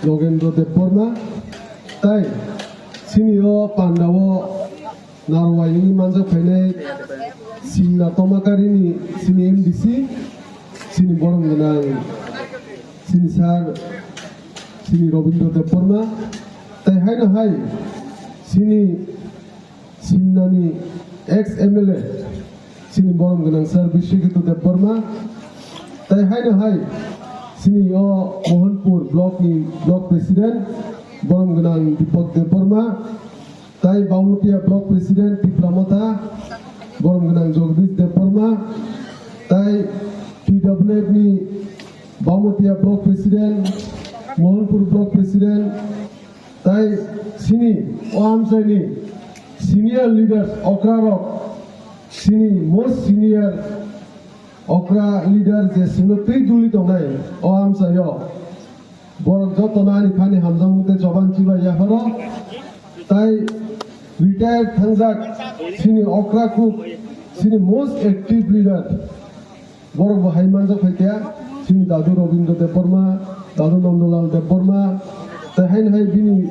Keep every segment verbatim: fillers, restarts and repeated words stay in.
Yogendra Debbarma, tai chini o panda o narwai wngwi manjak phainai Simna Tomakarini chini M D C, chini borom gwnang chini sir, chini Robindra Debbarma, tai haino hai chini Simnani ex M L A, chini borom gwnang sir Bishekito Debbarma, tai haino hai chini o Mohanpur block ni block president, borom gwnang Deepak Debbarma, tai Baumotia block president Tipra Motha, borom gwnang Jagdish Debbarma, tai T W F ni Baumotia block president, Mohanpur block president, tai chini o amchaini senior leaders okra rok, chini most senior okra leader je chwngno twi duli tongnai o amchaio, borok jotono ani khani hamjakmung tei choban chibai yapharo, tai retired thangjak chini okra kuk, chini most active leader, borok bo hai manjak phaikha, chini dadu Robindra Debbarma, dadu Nandalal Debbarma, tai haino hai bini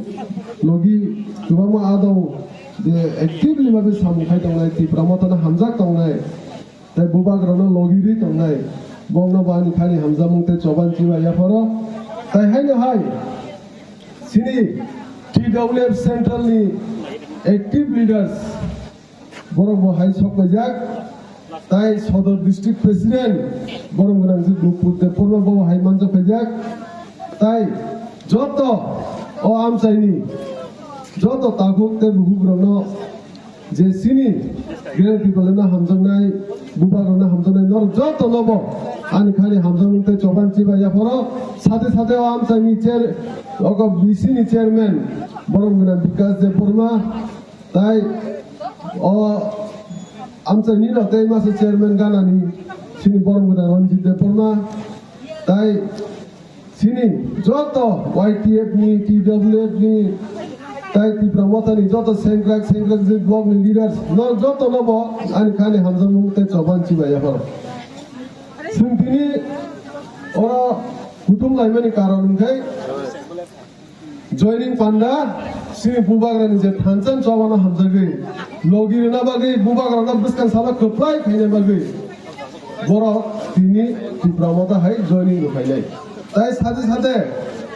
logi kwbangma adong je actively babe samung khai tongnai, Tipra Mothano hamjak tongnai, tai bubagrano logi ri tongnai, bongno bo ani khani hamjakmung tei choban chibai yapharo, tai haino hai chini T W F Central ni active leaders, borok bo hai sok paijak, tai Sodor District President, borom gwnang si Nupur Debbarma bo hai manjak paijak, tai joto o amchaini joto takhuk tei bukhuk rokno je chini Greater Tipraland no hamjaknai, bubagrokno hamjaknai, norok joto no bo ani khani hamjakmung tei choban chibai yapharo, sate sate o amchaini chair, oko B C ni chairman, borom gwnang Bikas Debbarma, tai o amchaini no tei masa chairman ganani chini borom gwnang Ranjit Debbarma, tai chini joto Y T F ni, T W F ni, tai Tipra Mothani joto sengkrak sengkrak je block ni leaders no joto no bo ani khani hamjakmung tei choban chibai yapharo. Chwng tini oro kutung laimani karon hwnkhe joining panda chini bubagrani je thansa chobano hamjagwi logi rwna bagwi bubagrano bwskang salo kwplai khaina bagwi borok tini Tipra Motha hai joining rwkhainai. Tai sate sate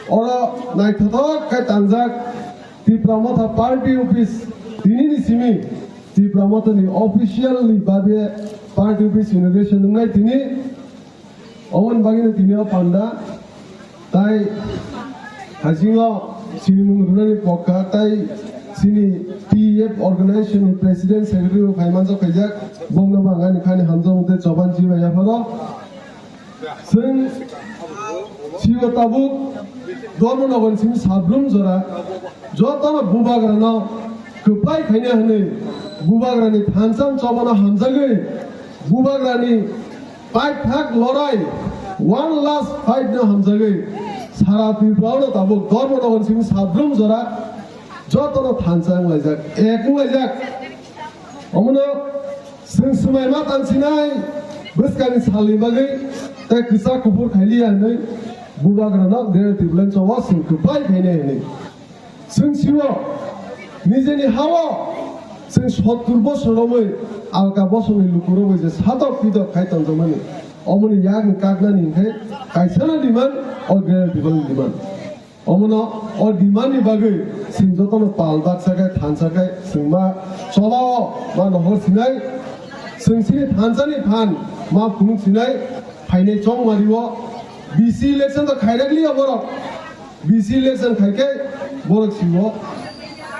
oro naithothok khe tangjak Tipra Motha party office, tinini simi Tipra Mothani officially babe party office inauguration wngnai tini. Oboni bagwino tini o panda tai haisingo sinimung rwnani pokha tai chini T F organization ni president secretary bo phai manjak khaijak, bongno bo ang ani khani hamjakmung tei choban chibai yapharo. Chwng sio tabuk Dharmanagar ni simi Sabrum jora jotono bubagrano kwplai khaina hwnwi bubagrani thansa chobano hamjagwi bubagrani paithak lorai, one last fight no hamjagwi sara Tripura no tabuk Dharmanagar ni simi Sabrum jora jotono thansa wnglaijak, ek wnglaijak. Omono chwng swmai ma tansinai bwskangni salni bagwi tei kwchak kuphur khailiya hwnwi bubagrano Greater Tipraland chao chwng kwplai khainai hwnwi. Chwng sio nijeni hao chwng sottur bosor romwi alka bosongni lukurogwi je satok pitok khai tongjakmani, omoni yakni kaknani hinkhe kaisano demand, o Greater Tipraland demand. Omono o demand ni bagwi chwng jotono pal baksa khe thansa khe chwng ma cholao ma nohor sinai, chwng chini thansani phan ma phunuk sinai, phainai chongmario B C election to khairakliya borok, B C election khaikhe borok sio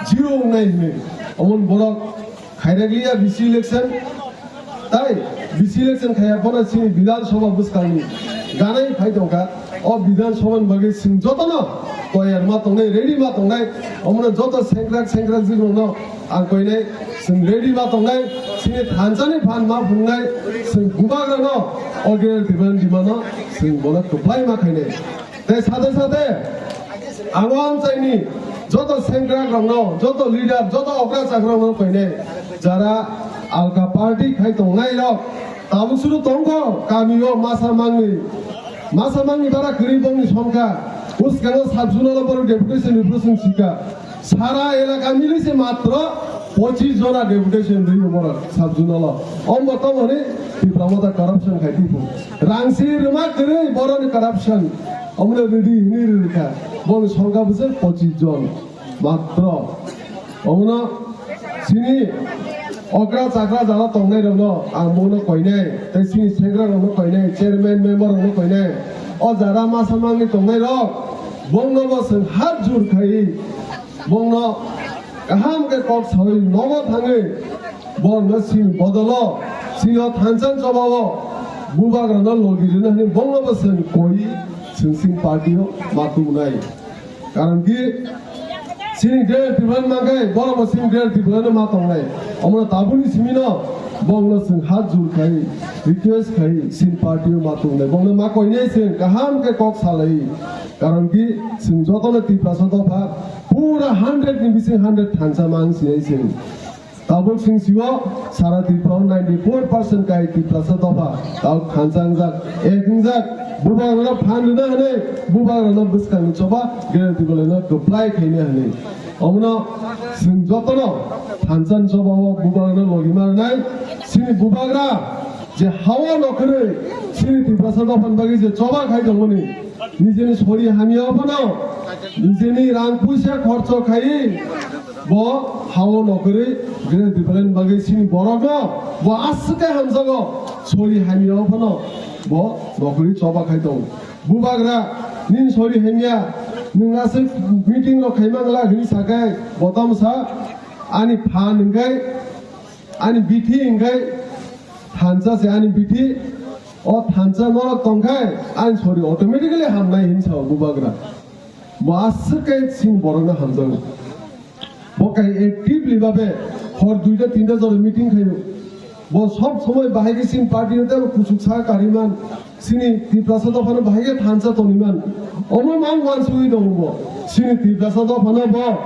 zero wngnai hinwi, omon borok khairakliya B C election. Tai B C election khaiya phano chini Bidhan Sabha bwskangni ganai phai tongkha. O Bidhan Sabha ni bagwi chwng jotono toyar ma tongnai, ready ma tongnai. Omono joto sengkrak sengkrak jikrokno ang koinai, chwng ready ma tongnai. Chini thansani phan ma phungnai, chwng bubagrano o Greater Tipraland demand-no chwng bono kwplai ma khainai. Tei sate sate ang o amchaini joto sengkrak rokno, joto leader, joto okra chakra rokno koinai, jara alka party khai tongnai rok tabuk suru tongkho kami o masa mangni, masa mangni bara kwrwi bongni songkha, Bwskango sub-zonal o borok deputation rwphuru chwng sikha. Sara elaka mili se matro pochis jona deputation rwio borok sub-zonal o. Ombo tongmani Tipra Motha corruption khai tiphu. Rang si rwma kwrwi boroni corruption. Omno rwdi hwnwi rwkha. Boni songkha bwswk pochis jon. Matro. Omono chini okra chakra jara tongnai rokno ang bono koinai, tei chini sengra rokno koinai, chairman member rokno koinai. O jara masa mangni tongnai rok, bongno bo chwng hat jur khai, bongno kaham khe kok sawi nogo thangwi, bongno chini bodolo, chini o thansa chobao bubagrano logi rwna hwnwi bongno bo chwng koi, chwng chini party o ma tubunai. Karon ki, chini Greater Tipraland mangkai, borok bo chini Greater Tipraland ma tongnai. Omono tabukni simino, bongno chwng hat jur khai, request khai, chini party o ma tongnai. Bongno ma koinai chwng kaham khe kok salai. Karon ki, chwng jotono Tiprasa dopha, pura hundred ni bising hundred thansa mang sinai chwng. Tabuk sing sio sara Tripura o ninety four percent kai Tiprasa dopha. Tabuk thansa wngjak, ek wngjak, bubagrano phan rwna hwnwi, bubagrano bwskangni choba Greater Tipraland no kwplai khaina hwnwi. Omono chwng jotono thansa ni choba o bubagrano logi ma rwnai. Chini bubagra je hawa nokhorwi chini Tiprasa dophani bagwi je choba khai tongmani, nijeni sori hamya phano, nijeni rang puisa khorcho khai, bo hao nokhorwi Greater Tipraland bagwi chini borokno bo aswk khe hamjago, sori hamya phano bo nokhorwi choba khai tongo. Bubagra, nini sori hamya, nwng aswk meeting rok khaima ngla hwnwi sakhai, bo tamo sa, ani phan hwnkhe, ani bithi hwnkhe, thansa se ani bithi, o thansa norok tongkhai, ani sori automatically hamnai hwnwi sao bubagra. Bo aswk khe chini borokno hamjago. Bo kai actively babe hor duita tinta jora meeting khaio. Bo sob somoi bahai khe chini party no tei kuchuk sa kariman, chini Tiprasa dophano bahai khe thansa toniman. Omo mang wansugwi tongo bo. Chini Tiprasa dophano bo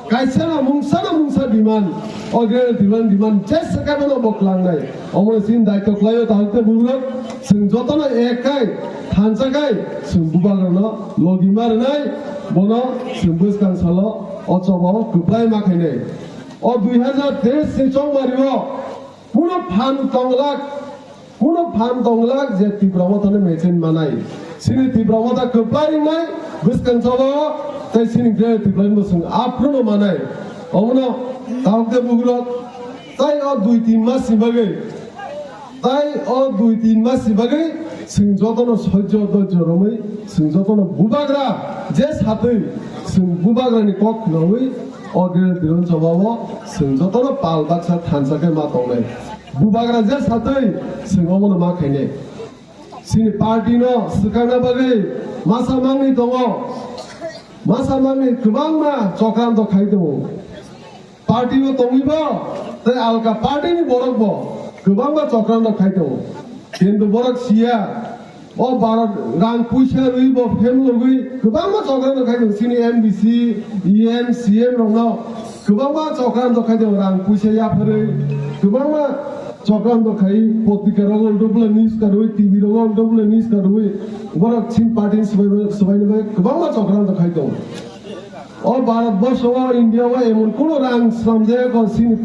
kaisa na mungsa na mungsa demand. O Greater Tipraland demand jesa khe bono bo klangnai. Omo chini daityo khlaio, tahok tei bugrok, chwng jotono ek kai, thansa kai, chwng bubagrano logi ma rwnai, bono chwng bwskang salo o chobao kwplai ma khainai. O dui hazar teis ni chongmario kuno phan tonglak, kuno phan tonglak je Tipra Mothano mechin manai. Chini Tipra Motha kwplai wngnai, bwskang chobao, tei chini Greater Tipraland bo chwng aphruno manai. Omono tahok tei bugrok, tai o dui tin mas ni bagwi Tai o dui tin mas ni bagwi chwng jotono soijo doijo romwi, chwng jotono bubagra je satwi, chwng bubagrani kok khnawi o Greater Tipraland chobao chwng jotono pal baksa thansa khe ma tongnai. Bubagra je satwi chwng omono ma khainai. Chini party no swkangna bagwi masa mangni tongo. Masa mangni kwbangma chokranto khai tongo. Party o tongwi bo, tei alka party ni borok bo kwbangma chokranto khai tongo. Kintu borok siya, o borok rang puisa rwi bo phem logwi kwbangma chokranto khai tongo. Chini M D C, E M, C M rokno kwbangma chokranto khai tongo, rang puisa yapharwi kwbangma chokranto khai, potrika rogo ulto pula news karwi, T V rogo ulto pula news karwi, borok chini party ni swbai, swbaini bai kwbangma chokranto khai tongo. O Bharat borsho o, India o emon kuno rang slamjak o chini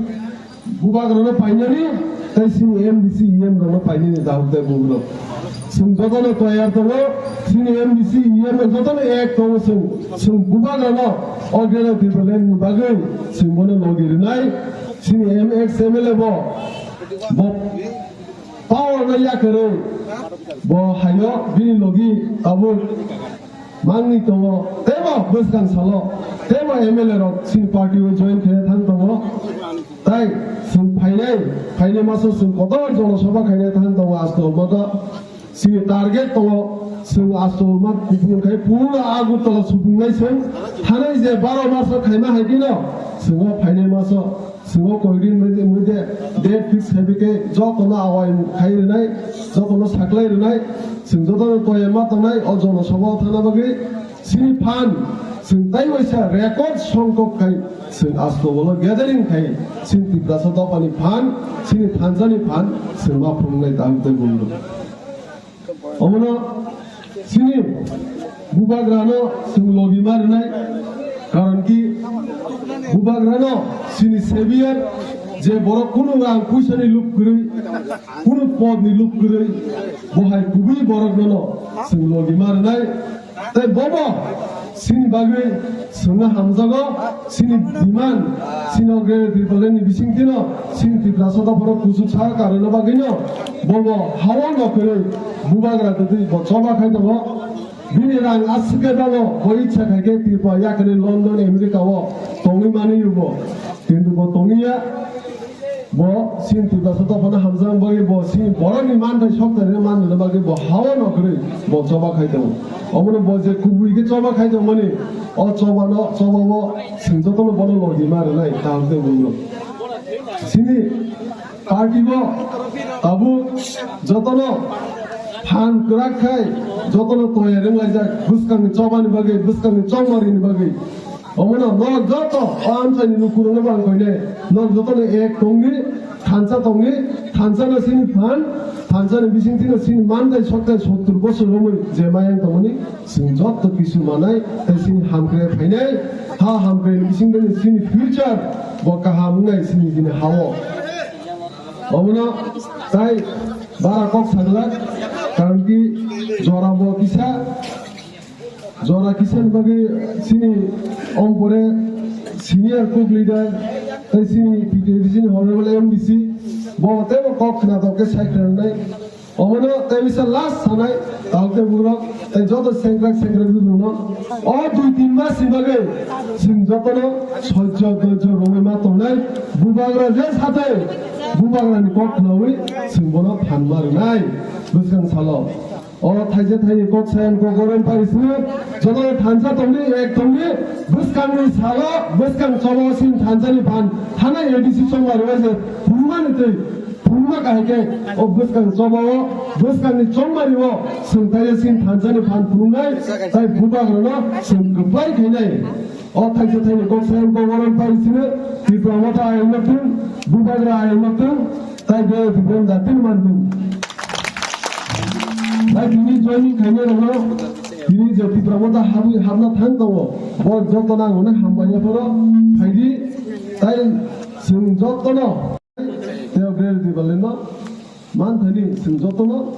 bubagrano painani, tei chini M D C, E M rokno painani dahuk tei bugrok. Chwng jotono toyar tongo, chini M D C, E M jotono ek tongo chwng, chwng bubagrano o Greater Tipraland ni bagwi chwng bono logi rwnai, chini M X M L A bo, bo power no yakarwi, bo haino bini logi tabuk mangni tongo, teibo bwskang salo, teibo M L A rok chini party o join khe thang tongo. Tai chwng phainai, phainai maso chwng kotor jono sabha khainai thang tongo, asto mata chini target tongo, chwng asto ma kupulung khai pura Agartala supungnai chwng thanai je baro maso khaima hai dino chwng o phainai maso. Chwng o koidin mide, mide date fix khai bikhe jotono awai khai rwnai, jotono saklai rwnai, chwng jotono toye ma tongnai o jono sabha o thana bagwi chini phan chwng tai waisa record songkok khai chwng asto bolo gathering khai chini Tiprasa dophani phan, chini thansa ni phan chwng ma phunuknai dam tei bumrok. Omono chini Bubagrano chwng logi ma rwnai, karon ki Bubagrano chini savior, je borok kunu rang puisani lub kwrwi, kunu podni lub kwrwi, bo hai kubui borokno chwng logi ma rwnai. Tei bobo chini bagwi chwngno hamjago, chini demand, chini Greater Tipralandni bisingtwino, chini Tiprasa dophano kuchuk sa karwna bagwino bobo hao no kwrwi Bubagra twtwi bo choba khai tongo. Bini rang aswk khe dano bo icha khai khe Tripura yakni London, America o tongwi mani bo. Kintu bo tongya, bo chini Tiprasa dophano hamjak bagwi bo chini borokni manthai sokthai rwna bagwi bo hao no kwrwi bo choba khai tongo. Omono bo je kubui khe choba khai tongmani, o chobano, chobao chwng jotono bono logi ma rwnai, kaham khe buino. Chini party bo tabuk jotono phan kwrak khai jotono toyar wnglaijak bwskangni chobani bagwi, bwskangni chongmarini bagwi. Omono norok joto o amchaini lukurokno bang koinai, norok jotono ek tongni, thansa tongni, thansa no chini phan, thansa ni bisingtwi no chini manthai sokthai sottur bosor romwi je mayang tongmani, chwng joto kisu manai tei chini hamkrai phainai, ha hamkrai ni bisingtwi no chini future bo kaham wngnai chini bini hao. Omono tai bara kok sagla, karon ki jora bo kisa, jora kisa ni bagwi chini ompore senior cook leader, tai chini P T A D C ni honorable M D C, bo tebo kok khna tok khe sai khna nai. Omono tei bisa last sanai, tao tei bugrok, tei joto sengkrak sengkrak di buno. O dui tin mas ni bagwi chwng jotono sojjo dojjo romwi ma tongnai, Bubagra je sathai, Bubagra ni kok khnawi chwng bono phan ma rwnai, bwskang salo. O thaisa thaini kok sayan kok goron pai sini, jotono thansa tongni, ek tongni, bwskangni salo, bwskang chobo sin thansa ni phan, thana A D C chongmari waise, phunumani twi, phunuma kahai khe, o bwskang chobo o, bwskangni chongmari o, chwng thaisa sin thansa ni phan phunumnai, tai Bubagrano chwng kwplai khainai. O thaisa thaini kok sayan kok goron pai sini, Tipra Motha ayang no thung, Bubagra ayang no thung, tai be Tipra Motha tin man thung. Bai tini joining khainai rokno, tini je Tipra Motha habwi habna thang tongo, bo joto nang hwnwi hambai ya phoro phaidi, tai chwng jotono tei o Greater Tipraland no man thani chwng jotono.